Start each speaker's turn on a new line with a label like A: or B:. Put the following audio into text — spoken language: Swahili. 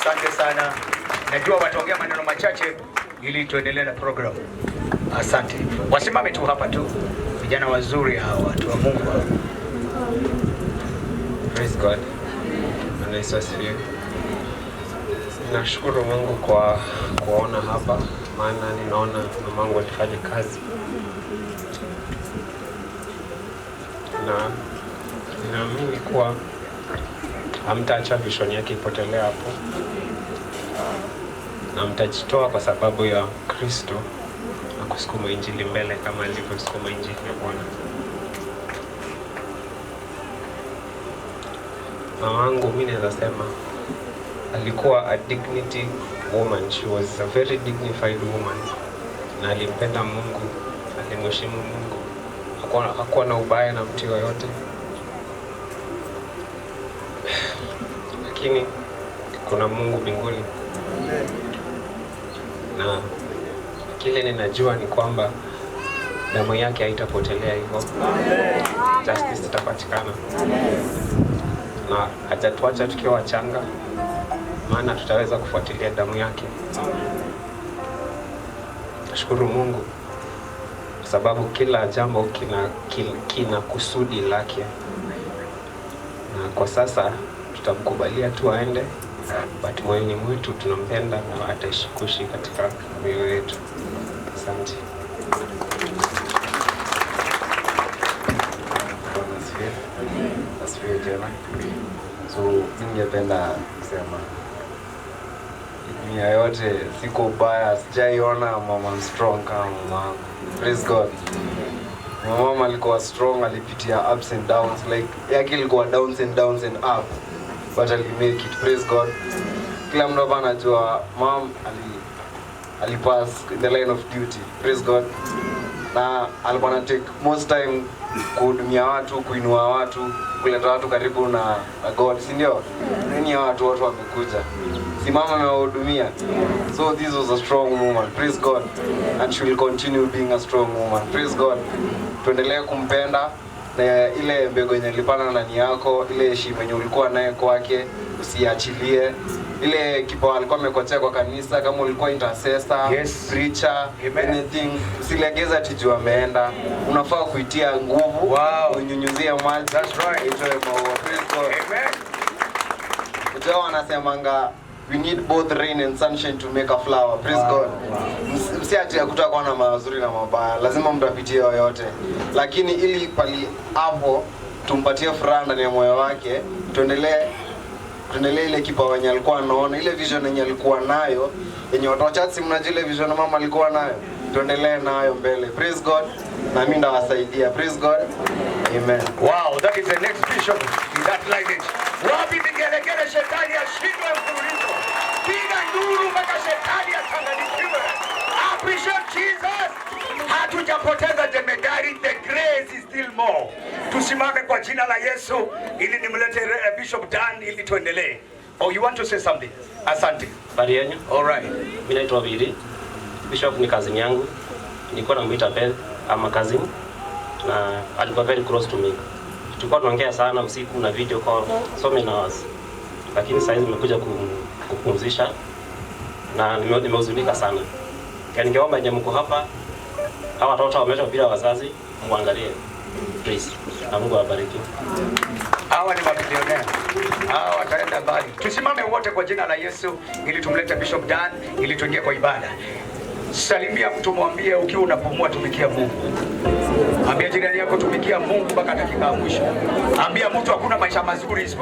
A: Asante sana. Najua wataongea maneno machache ili tuendelee na program. Asante. Wasimame tu hapa tu, vijana wazuri hawa, watu wa Mungu hawa.
B: Praise God. Bwana Yesu asifiwe. Nashukuru Mungu kwa kuona hapa, maana ninaona mamangu alifanya kazi na ninaamini kuwa hamtaacha vision yake ipotelee hapo na mtajitoa kwa sababu ya Kristo na kusukuma injili mbele kama alivyosukuma injili ya Bwana. Mamangu mi naweza sema alikuwa a dignity woman. She was a very dignified woman, na alimpenda Mungu, alimheshimu Mungu, hakuwa na ubaya na mtu yoyote, lakini kuna Mungu mbinguni, na kile ninajua ni kwamba damu yake haitapotelea hivyo, justice itapatikana na hajatuacha tukiwa wachanga, maana tutaweza kufuatilia damu yake. Nashukuru Mungu kwa sababu kila jambo kina kusudi lake, na kwa sasa tutamkubalia tu aende, but moyoni mwetu tunampenda na ataishi kuishi katika mioyo yetu. Asante.
C: Bwana asifiwe. Asifiwe tena. So mi ningependa kusema dunia yote siko ubaya, sijaiona mama strong kama mama yangu. Praise God. My mama alikuwa strong, alipitia ups and downs, like yake ilikuwa downs and downs and up, but ali make it. Praise God. Kila mtu hapa anajua mom alipass in the line of duty. Praise God. Na alikuwa na take most time kuhudumia watu, kuinua watu, kuleta watu karibu na God, si ndio? Nini ya watu watu wamekuja, si mama amewahudumia. So this was a strong woman. Praise God. And she will continue being a strong woman. Praise God. Tuendelee kumpenda na ile mbegu yenye ilipanda ndani yako, ile heshima yenye ulikuwa naye kwake, usiachilie. Ile kipawa alikuwa amekochea kwa kanisa, kama ulikuwa intercessor, preacher,
A: Amen.
C: Anything, usilegeze ati juu ameenda. Unafaa kuitia nguvu, unyunyuzie maji,
A: That's right.
C: itoe maua. Praise God.
A: Amen.
C: Unajua wanasemanga we need both rain and sunshine to make a flower. Praise God. Msiati hakutakuwa na mazuri na mabaya, lazima mtapitie yoyote, lakini ili pali hapo tumpatie furaha ndani ya moyo wake, tuendelee ile kipawa yenye alikuwa anaona, ile vision yenye alikuwa nayo, yenye watu wachache mnajua ile vision mama alikuwa nayo, tuendelee nayo mbele. Praise God. Na mimi ndawasaidia. Praise God. Amen.
A: Wow, that is the next bishop in that lineage. Wapi vigelegele, shetani ashindwe mfululizo. Piga nduru mpaka shetani achanganyikiwe. Appreciate Jesus. Hatujapoteza jemedari, the grace is still more. Tusimame kwa jina la Yesu ili nimlete Bishop Dan ili tuendelee. Oh, you want to say something? Asante.
D: Habari yenu?
A: All right.
D: Mimi naitwa Bili. Bishop ni cousin yangu. Nilikuwa namuita Beth ama cousin na alikuwa very close to me. Tulikuwa tunaongea sana usiku na video call so many hours. Lakini sasa hizi nimekuja kupumzisha na nimehuzunika sana. Yaani ningeomba yenye mko hapa, hawa watoto wameachwa bila wazazi, muangalie. Please. Na Mungu awabariki.
A: Hawa ni mabilionea. Hawa wataenda mbali. Tusimame wote kwa jina la Yesu ili tumlete Bishop Dan ili tuingie kwa ibada. Salimia mtu, mwambie ukiwa unapumua tumikia Mungu. Ambia jirani yako tumikia Mungu mpaka dakika ya mwisho. Ambia mtu hakuna maisha mazuri isipokuwa